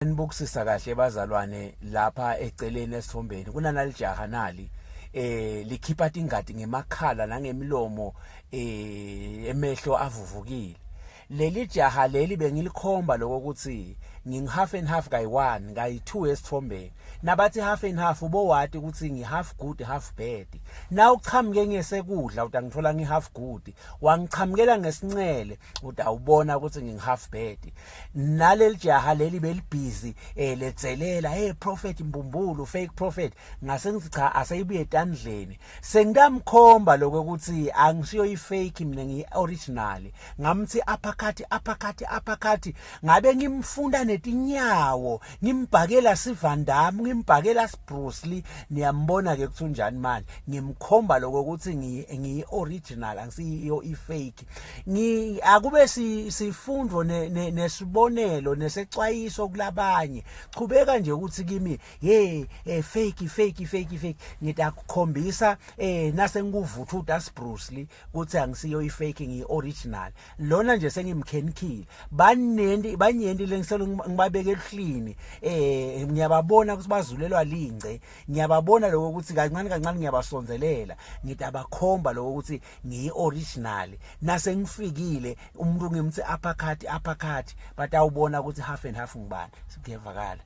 Nibukisisa kahle bazalwane lapha eceleni esithombeni kunanalijaha nali eh likhipha tingadi ngemakhala nangemilomo eh emehlo avuvukile. Leli jaha leli bengilikhomba lokho ukuthi ngingi half and half kayi-1 kayi-2 esithombeni. Nabathi half and half ubowati ukuthi ngi half good half bad. Na uchamuke ngesekudla utangithola ngi half good, wangichamukela ngesincele utawubona ukuthi ngingi half bad. Naleli jaha leli belibhizi eh letselela, hey prophet mbumbulu, fake prophet. Ngase ngithi cha, aseyibuye etandleni. Sengikamkhomba lokho ukuthi angisiyo i-fake mina, ngiyi-original. Ngamthi uppercut, uppercut, uppercut. Ngabe ngimfunda netinyawo, ngimbhakela siVan Damme, ngimbhakela siBruce Lee. Niyambona ke ukuthi unjani manje. Ngimkhomba lokho ukuthi ngiyi-original, angisiyo i-fake. Ngi akube sifundo nesibonelo nesexwayiso kulabanye. Chubeka nje ukuthi kimi hey fake, fake, fake, fake. Ngidakukhombisa nase ngikuvutha uDas Bruce Lee ukuthi angisiyo i-fake, ngiyi-original. Lona nje sengimkhenikhile. Banenti banyenti lengiselo ngibabeke ehlini, ngiyababona ukuthi bazulelwa lingce. Ngiyababona lokho ukuthi kancane kancane ngiyabasonzelela, ngidabakhomba lokho ukuthi ngiyi-original. Nase ngifikile umuntu ngimthi uppercut, uppercut, batawubona ukuthi half and half ngibani. Kuyevakala.